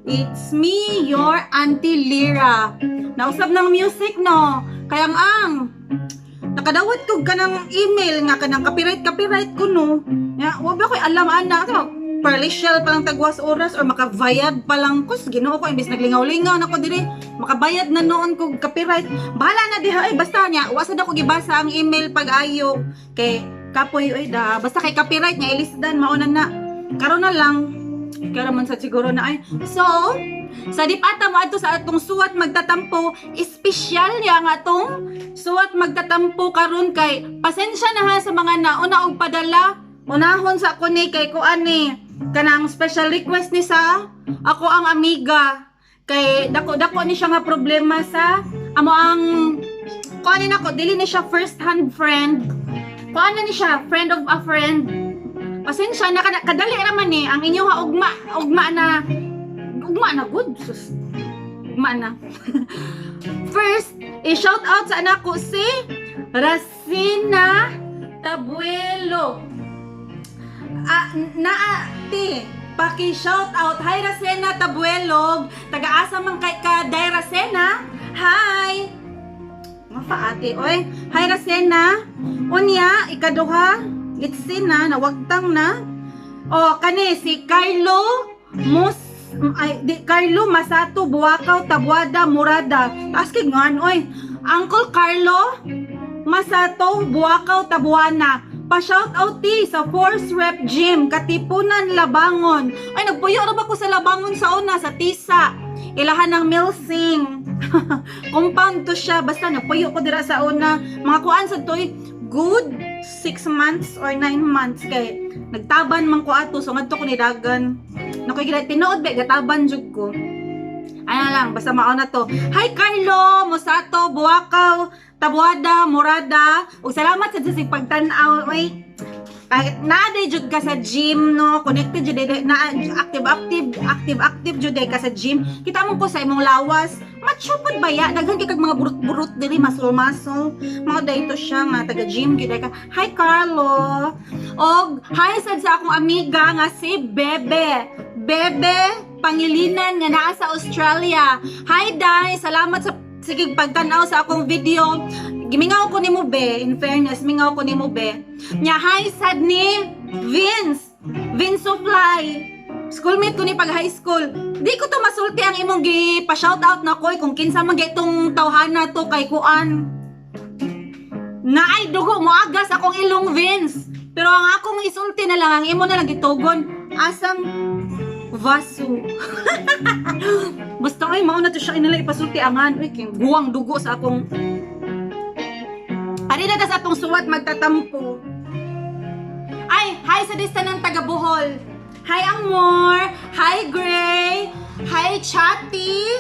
It's me, your Auntie Lira. Nausab ng music, no? Kaya ang nakadawat ko kanang email nga kanang copyright copyright ko, no. Ya, wa ba ko'y alam ana? Ito, partial pa lang tagwas oras or makabayad pa lang ko. Ginoo ko, imbis naglingaw-lingaw na ko diri, makabayad na noon ko copyright. Bahala na diha ay, basta niya, wa sad ako gibasa ang email pag-ayo kay kapoy oy da. Basta kay copyright nga ilisdan, mao na na. Karon na lang. Kaya man sa siguro na ay. So, sa dipata mo adto sa atong suwat magtatampo, espesyal niya nga atong suwat magtatampo karon kay pasensya na ha sa mga nauna og padala. Unahon sa ako ni kay kuan ni kanang special request ni sa ako ang amiga kay dako-dako ni siya nga problema sa amo ang kuan ni nako, dili ni siya first hand friend, kuan na ni siya, friend of a friend. Pasensya na kadali raman ni ang inyong ha, ugma ugma na, ugma na good, sus, ugma na. First, i-shout out sa anak ko si Racina Tabuelo. Ah, naa ti paki shout out. Hi, Racena Tabuelog, taga-asa man kay ka Day, Racena? Hi. Mafa ate oy. Hi, Racena. Unya ikaduha, litsin na nawagtang na. O kani si Carlo Mus ay di Carlo Masato Buwakaw Tabuada Murada. Taas kay ngan oy. Uncle Carlo Masato Buwakaw Tabuana. Pa-shout out ti sa Force Rep Gym, Katipunan, Labangon. Ay, nagpuyo ra ba ko sa Labangon sa una, sa Tisa. Ilahan ng Milsing. Compound to siya. Basta nagpuyo ko dira sa una. Mga kuan sa toy, good 6 months or 9 months kay nagtaban man ko ato, so ngadto ko ni dagan. Nakoy gila tinuod ba gataban jud ko. Ano lang, basta mao na to. Hi, Carlo Musato Buwakaw Tabuada Murada. Ug salamat sa sa pagtan-aw oy. Kahit naa day jud ka sa gym, no, connected jud day na, active active active active jud day ka sa gym. Kita mo ko sa imong lawas, macho pud baya, daghan kay kag mga burot-burot diri, muscle muscle mga dayto siya nga taga gym gyud ka. Hi, Carlo. Og hi sad sa akong amiga nga si Bebe Bebe Pangilinan nga naa sa Australia. Hi, Dai, salamat sa sige pagtan-aw sa akong video. Gimingaw ko nimo, be, in fairness, mingaw ko nimo, be. Nya hi sad ni Vince. Vince Supply. Schoolmate ko ni pag high school. Di ko to masulti ang imong gi pa shout out na ko kung kinsa man itong tawhana to kay kuan. Naay dugo mo agas akong ilong, Vince. Pero ang akong isulti na lang, ang imo na lang gitugon. Asang vaso. Basta ay mao na to siya inala ipasulti angan. Uy, king guwang dugo sa akong. Ari na ta sa atong suwat magtatampo. Ay, hi sa dista ng taga Bohol. Hi, Amor. Hi, Gray. Hi, Chatty.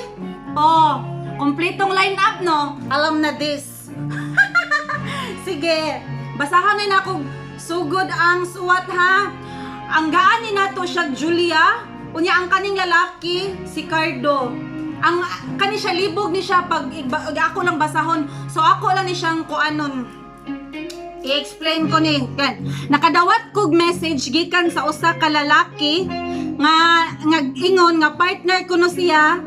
Oh, kompletong line up, no? Alam na this. Sige, basahan na ako sugod ang suwat ha. Ang gaan ni nato siya Julia, unya ang kaning lalaki si Cardo. Ang kani siya libog ni siya pag ako lang basahon. So ako lang ni siyang kuanon. I-explain ko ni kan. Nakadawat kog message gikan sa usa ka lalaki nga ingon nga partner ko no siya.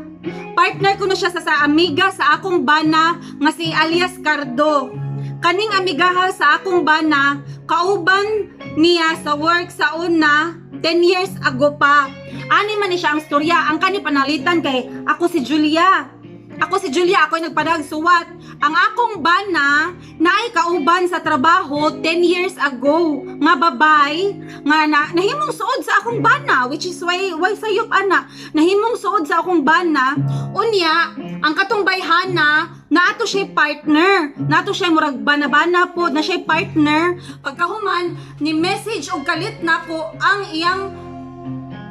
Partner ko no siya sa amiga sa akong bana nga si alias Cardo. Kaning amigaha sa akong bana, kauban niya sa work sa una 10 years ago pa. Ani man ni siya ang storya, ang kani panalitan kay ako si Julia. Ako si Julia, ako ay nagpadag suwat. Ang akong bana naay kauban sa trabaho 10 years ago nga babay nga na, nahimong suod sa akong bana, which is why sayop ana, nahimong suod sa akong bana. Unya ang katong bayhana naato siya partner, nato siya murag bana-bana po na siya partner. Pagkahuman ni message og kalit nako ang iyang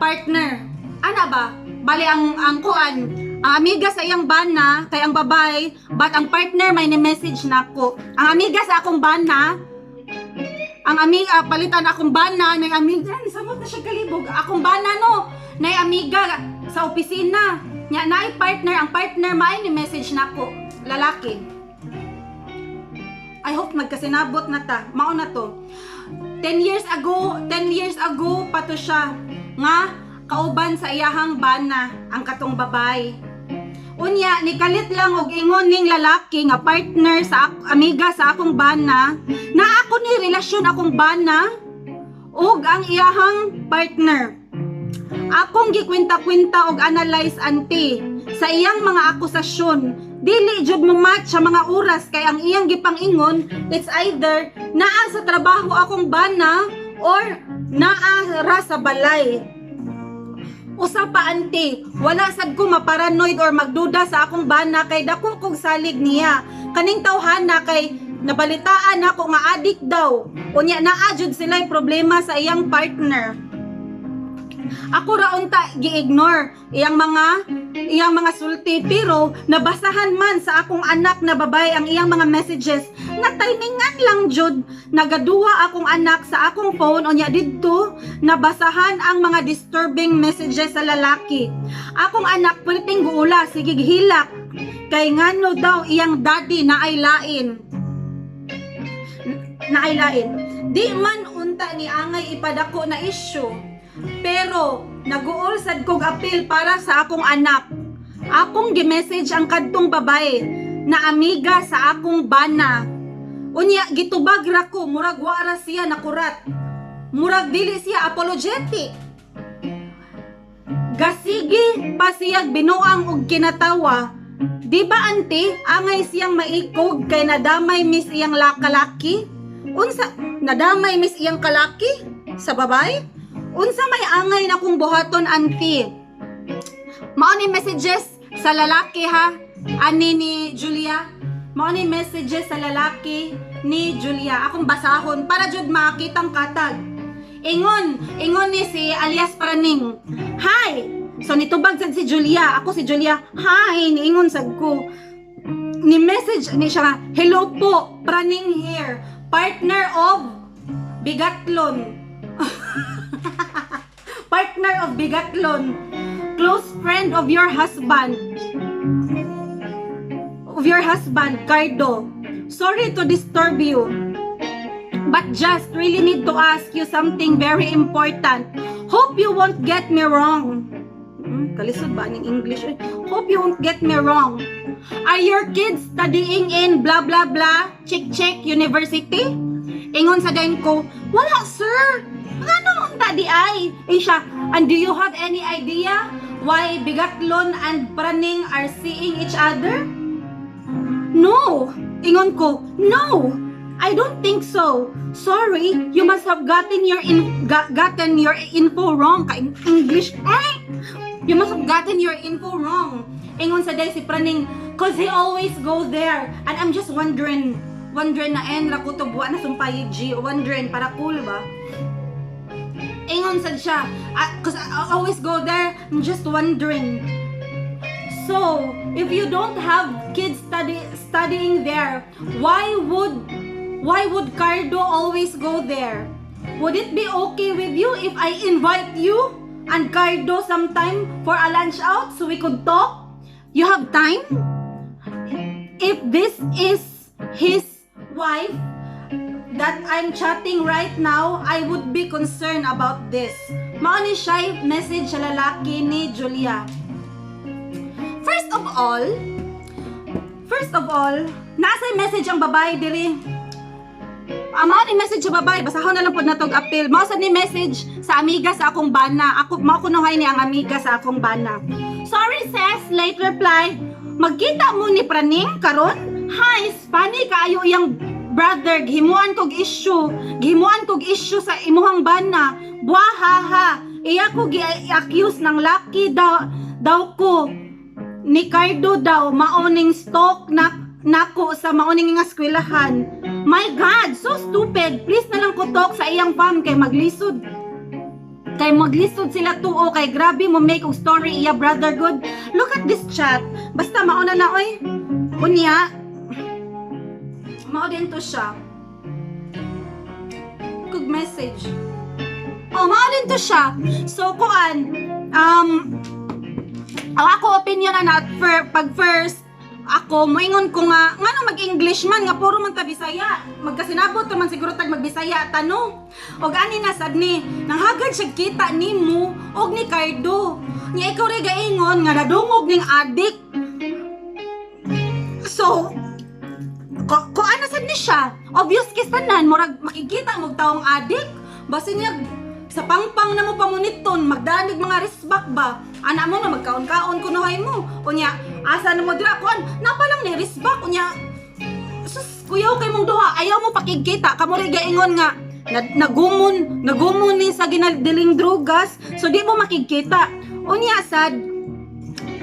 partner ana ba. Bali ang kuan, ang amiga sa iyang bana kay ang babay, but ang partner may ni message nako. Ang amiga sa akong bana, ang amiga, palitan akong bana ng amiga ni samot na siya kalibog akong bana, no, nay amiga sa opisina nya naay partner. Ang partner may ni message nako lalaki. I hope magkasinabot na ta. Mao na to. 10 years ago, 10 years ago pa to siya nga Kauban sa iyahang bana ang katong babay. Unya nikalit lang og ingon ning lalaki nga partner sa amiga sa akong bana na ako ni relasyon akong bana ug ang iyahang partner. Akong gikwenta-kwenta og analyze, auntie, sa iyang mga akusasyon. Dili jud mo match sa mga oras kay ang iyang gipang-ingon, it's either naa sa trabaho akong bana or naa ra sa balay. Usa pa, auntie, wala sad ko maparanoid or magduda sa akong bana kay dako kog salig niya. Kaning tawhana kay nabalitaan ako nga adik daw. Unya naa jud sila'y problema sa iyang partner. Ako ra unta gi-ignore iyang mga sulti, pero nabasahan man sa akong anak na babae ang iyang mga messages na timingan lang jud nagaduwa akong anak sa akong phone. Unya didto nabasahan ang mga disturbing messages sa lalaki. Akong anak perting guula, sige hilak kay ngano daw iyang daddy na ay lain na ay lain. Di man unta ni angay ipadako na issue. Pero naguol sad kog appeal para sa akong anak. Akong gi-message ang kadtong babae na amiga sa akong bana. Unya gitubag ra ko, murag wa ra siya nakurat. Murag dili siya apologetic. Gasige pa siyag binuang og kinatawa. Di ba, auntie, angay siyang maikog kay nadamay mis iyang lakalaki? Unsa nadamay mis iyang kalaki sa babay? Unsa may angay na kong buhaton, auntie? Mao ni messages sa lalaki ha, ani ni Julia. Mao ni messages sa lalaki ni Julia. Akong basahon para jud makitang katag. Ingon ni si alias Praning. "Hi!" So nitubag sad si Julia. Ako si Julia. "Hi!" Niingon sad ko. Ni message ni siya nga, "Hello po, Praning here. Partner of Bigatlon. Partner of Bigatlon. Close friend of your husband. Of your husband, Cardo. Sorry to disturb you. But just really need to ask you something very important. Hope you won't get me wrong." Kalisod ba ng English? Eh? "Hope you won't get me wrong. Are your kids studying in blah blah blah check check university?" Ingon sa dayon ko, "Wala, sir. Ano unta di ay?" Eh siya, "And do you have any idea why Bigatlon and Praning are seeing each other?" "No." Ingon ko, "No. I don't think so. Sorry, you must have gotten your info wrong." Ka English. Ay! "You must have gotten your info wrong." Ingon sa day si Praning, "'Cause he always go there. And I'm just wondering," wondering na N ra ko to buwan na sumpay G, wondering para cool ba? Ingon sad siya, "'Cause I always go there, I'm just wondering. So, if you don't have kids studying there, why would Cardo always go there? Would it be okay with you if I invite you and Cardo sometime for a lunch out so we could talk? You have time? If this is his wife that I'm chatting right now, I would be concerned about this." Mao ni siya message sa lalaki ni Julia. First of all, nasa message ang babae diri. Ang mao ni message sa babae, basahon na lang pod natog appeal. Mao sad ni message sa amiga sa akong bana. Ako mao kunuhay ni ang amiga sa akong bana. "Sorry sis, late reply. Magkita mo ni Praning karon? Hi, funny kaayo iyang brother, gihimuan kog issue. Gihimuan kog issue sa imuhang bana. Buwahaha. Iya ko gi-accuse ng laki daw daw ko ni Cardo daw maoning stalk na nako sa maoning nga eskwelahan. My God, so stupid. Please na lang ko talk sa iyang fam kay maglisod. Kay maglisod sila tuo kay grabe mo make og story iya brother good." Look at this chat. Basta mauna na oy. Unya mao din to siya. Kug message. Oh, mao din to siya. So kuan ang ako opinion na pag first Ako, moingon ko nga, ngano mag-English man, nga puro man ta Bisaya. Magkasinabot man siguro tag magbisaya tano. Og ani na sad ni, nanghagad siya kita nimo og ni Cardo. Nya ikaw ray gaingon nga nadungog ning adik. So, ko ana sad ni siya. Obvious kay tanan, murag makikita mo taong adik. Basin niya sa pangpang na mo pamuniton, magdanig mga resbak ba? Ana mo na magkaon-kaon kunuhay mo. Unya, asa na mo dira kuan? Napa lang ni resbak unya. Sus, kuyaw kay mong duha, ayaw mo pakigkita. Kamo ray gaingon nga nagumon, nagumon ni sa ginadiling drugas, so di mo makigkita. Unya sad,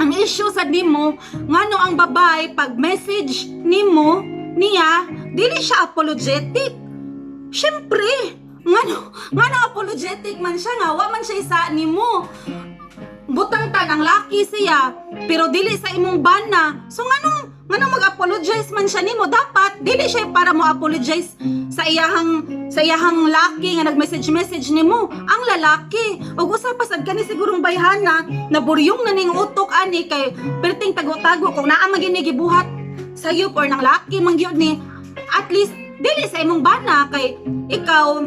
ang issue sad nimo ngano ang babae pag message nimo niya dili siya apologetic. Syempre, ngano apologetic man siya nga wa man siya isa nimo? Butang tan ang laki siya pero dili sa imong bana. So nganong mag-apologize man siya nimo? Dapat dili siya para mo apologize sa iyahang laki nga nag-message message nimo ang lalaki. Ug usa pa sad kani sigurong bayhana na buryong na ning utok ani kay perting tago-tago. Kung naa man gini gibuhat sayop or nang laki man gyud ni, at least dili sa imong bana, kay ikaw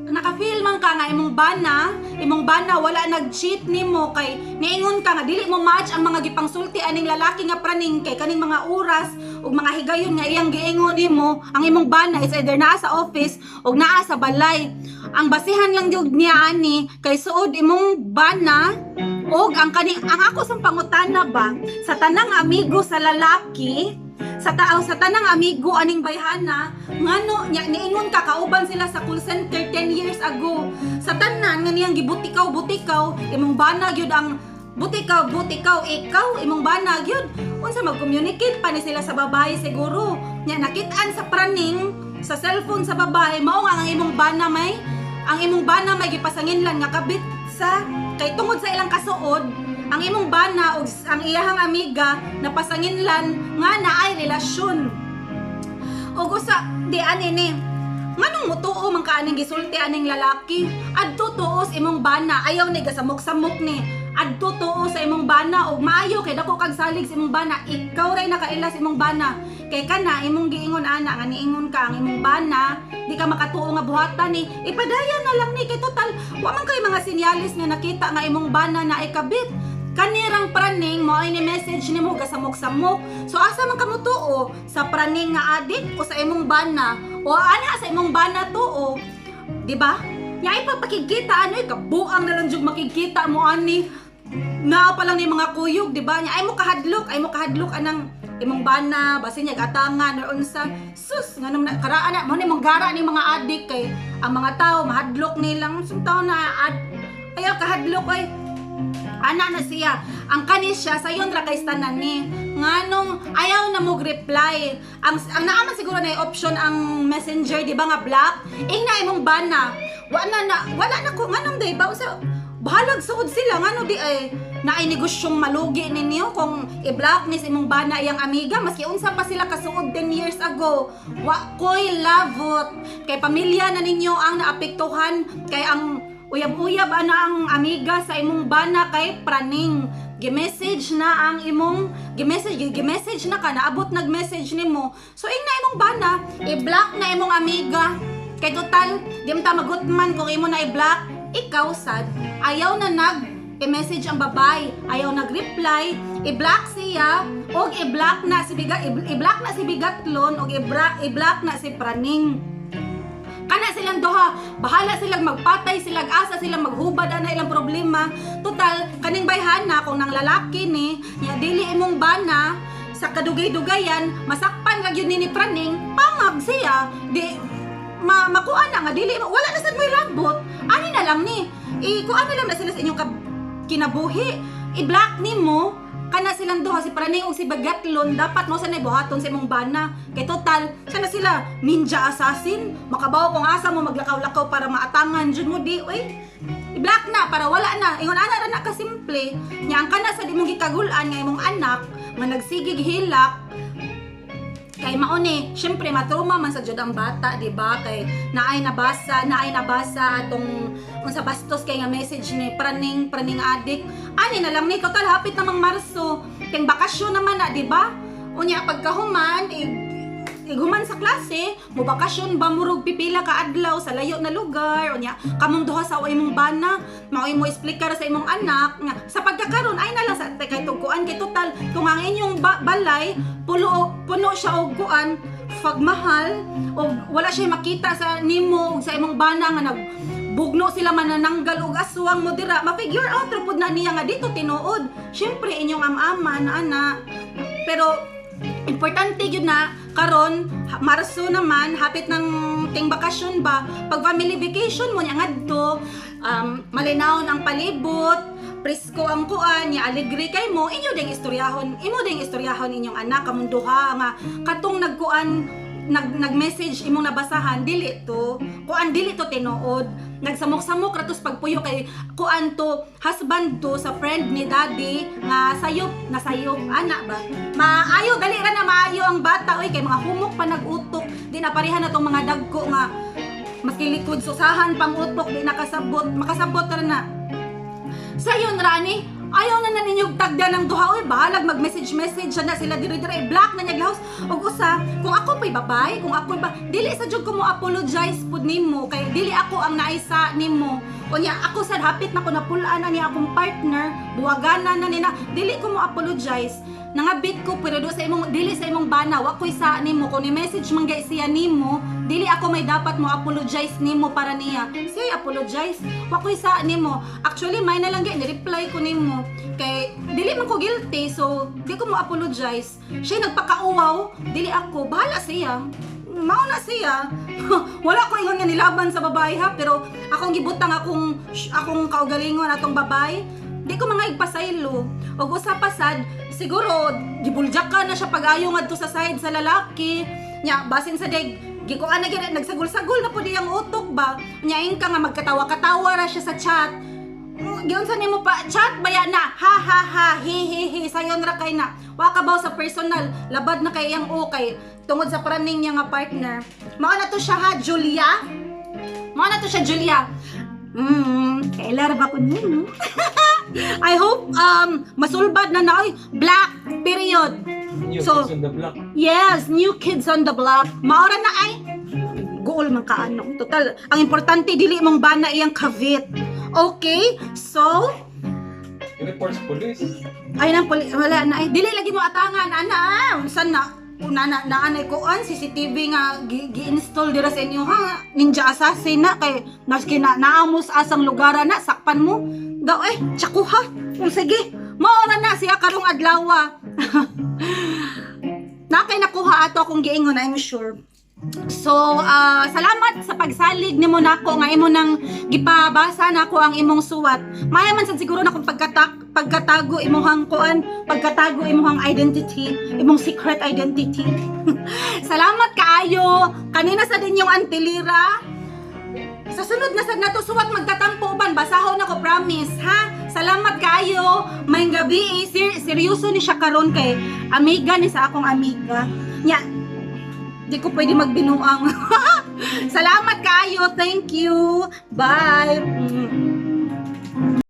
naka-feel man ka nga imong bana wala nag-cheat nimo, kay niingon ka nga dili mo match ang mga gipangsulti aning lalaki nga praning, kay kaning mga oras ug mga higayon nga iyang giingon nimo, ang imong bana is either naa sa office ug naa sa balay. Ang basihan lang gyud niya ani kay suod imong bana. Og ang kani ang ako sang pangutana ba, sa tanang amigo sa lalaki, sa tao, sa tanang amigo aning bayhana, ngano nya niingon ka kauban sila sa call center 10 years ago, sa tanan nga niyang gibutikaw butikaw, imong bana gyud ang butikaw butikaw, ikaw imong bana gyud. Unsa mag-communicate pa ni sila sa babae siguro nya nakit-an sa praning sa cellphone sa babae, mao nga ang imong bana may gipasanginlan nga kabit sa, kay tungod sa ilang kasuod ang imong bana ug ang iyahang amiga napasanginlan nga naay relasyon. Ug usa di ani ni, nganong mutuo man ka aning gisulti aning lalaki? Adto tuos imong bana, ayaw ni gasamok-samok ni. Adto tuo sa imong bana ug maayo kay dako kag salig sa imong bana, ikaw ray nakaila sa imong bana. Kay kana imong giingon ana nga niingon ka ang imong bana di ka makatuo nga buhatan ni, ipadayon na lang ni kay total wa man kay mga sinyalis nga nakita nga imong bana na ikabit. Kanirang praning mo ay ni message nimo gasamok-samok. So asa man ka motuo, sa praning nga adik o sa imong bana? O ana sa imong bana tuo, di ba? Nya ipapakigkita ano, kabuang na lang jud makigkita mo ani. Naa pa lang ni mga kuyog, di ba? Nya ay mo kahadlok anang imong bana, basin niya gatangan or unsa. Sus, nganong na karaan na mo ni mong gara ni mga adik kay ang mga tao mahadlok nilang sum tao na ad, ayaw kahadlok ay. Ana na siya. Ang kani siya sayon ra kay tanan ni. Nganong ayaw na mo reply. Ang naa man siguro na option ang Messenger, di ba, nga block? Ing na imong bana. Wala na ko nganong day ba unsa bahalag suod sila, ngano di ay naay negosyong malugi ninyo kung i-block ni sa imong bana iyang amiga maski unsa pa sila kasuod 10 years ago? Wa koy lavot kay pamilya na ninyo ang naapektuhan, kay ang uyab-uyab ana ang amiga sa imong bana kay praning. Gi-message na ang imong gi-message na ka, naabot nag-message nimo. So ing na imong bana, i-block na imong amiga kay total di man ta magutman kung imo na i-block. Ikaw sad, ayaw na nag i-message ang babae, ayaw nag-reply, i-block siya og i-block na si Bigatlon og i-block na si praning. Kana silang duha, bahala silang magpatay silang asa silang maghubad ana ilang problema. Total kaning bayhana, kung nang lalaki ni nya dili imong bana, sa kadugay-dugayan masakpan ra gyud ni praning, pangag siya di makuha na nga dili wala na sad mo'y rabot. Ani na lang ni, ikuan na lang na sila sa inyong kinabuhi. I-block nimo kana silang duha, si praning ug si Bagatlon. Dapat mo sa buhaton sa imong bana kay total sana sila ninja assassin, makabaw kung asa mo maglakaw-lakaw para maatangan jud mo di oy. I-block na para wala na ingon ana ra na kasimple. Nya ang kana sa di mong gikagul-an nga imong anak nga nagsigig hilak kay mao ni, syempre matruma man sa jud ang bata, di ba? Kay naay nabasa atong unsa bastos kay nga message ni praning, praning adik. Ani na lang ni, total hapit namang Marso, kay bakasyon naman na, di ba? Unya pagkahuman, ig human sa klase, mo bakasyon ba, murog pipila ka adlaw sa layo na lugar, unya kamong duha sa imong bana, mao mo explicar sa imong anak nga sa pagkakaron ay na lang sa kay tugkuan, kay total kung ang inyong balay pulo puno siya og kuan, pagmahal, og wala siya makita sa nimo ug sa imong bana nga nag bugno sila, manananggal og aswang mo dira, ma-figure out ra pud na niya nga dito tinuod syempre inyong am-ama na ana. Pero importante yun na karon Marso naman, hapit ng ting bakasyon ba, pag family vacation mo niya ngadto, malinawon ang palibot, presko ang kuan niya, alegre kay mo, inyo ding istoryahon, imo ding istoryahon inyong anak, kamong duha, nga katong nagkuan, nag-message imong nabasahan, dili to kuan, dili to tinuod, nagsamok-samok ra tos pagpuyo kay kuan to, husband to sa friend ni daddy nga sayop na sayop ana ba. Maayo dali ra na maayo ang bata oy, kay mga humok pa nag-utok, di na pareha na tong mga dagko nga maski likod susahan pang utok di nakasabot, makasabot ra na. Sayon rani, ayaw na na ninyo tagda ng duha oy, bahalag mag-message message na sila diri diri, block na niya glahos. Ug usa, kung ako pa'y babae, kung ako ba, dili sa jud ko mo apologize pud nimo kay dili ako ang naisa nimo. Unya ako sad hapit na ko napulaan na niya akong partner, buwaganan na nina, dili ko mo apologize. Nangabit ko pero do sa imong, dili sa imong bana, wa ko'y sa nimo. Kung ni message man gay siya nimo, dili ako may dapat mo apologize nimo para niya. Siya apologize, wa ko'y sa nimo. Actually may na lang gay ni reply ko nimo kay dili man ko guilty, so di ko mo apologize. Siya nagpakauwaw, dili ako, bahala siya. Mao na siya. Wala ko ingon nga nilaban sa babae ha, pero akong gibutang akong kaugalingon atong babae. Di ko mga igpasaylo. Og usa pa sad, siguro gibuljak ka na siya pag-ayo ngadto sa side sa lalaki. Nya basin sa deg gikuan na gid, nagsagol-sagol na pud iyang utok ba. Nya ka nga magkatawa-katawa ra siya sa chat. Giunsa nimo pa chat baya na ha ha ha hi hi hi, sayon ra kay na. Wa ka ba sa personal, labad na kay iyang okay tungod sa praning niya nga partner. Mao na to siya ha, Julia. Mao na to siya, Julia. Kailar ba ko niyo? I hope masulbad na na oy, black period. New So- Kids on the Block. Yes, New Kids on the Block. Maora na ay. Gool man kaano. Total, ang importante dili mong bana iyang kavit. Okay? So, Report sa police. Ay nang puli, wala na ay dili lagi mo atangan ana ah. Unsa na una na naanay kuan CCTV nga gi-install dira sa inyo ha, ninja assassin na kay maski na naamos asang lugar na sakpan mo daw eh tsakuha. Kung sige, maora na siya karong adlaw. Na kay nakuha ato akong giingon, I'm sure. So, salamat sa pagsalig nimo nako nga imo nang gipabasa nako ang imong suwat. Maya man sad siguro na kung pagkatago imong kuan, pagkatago imong identity, imong secret identity. Salamat kaayo. Kanina sa din yung Auntie Lira. Sa sunod na sad nato suwat magtatampo uban, basahon ako, promise ha. Salamat kaayo. May gabi eh, seryoso ni siya karon kay amiga ni sa akong amiga. Nya, di ko pwede magbinuang. Salamat kaayo. Thank you. Bye.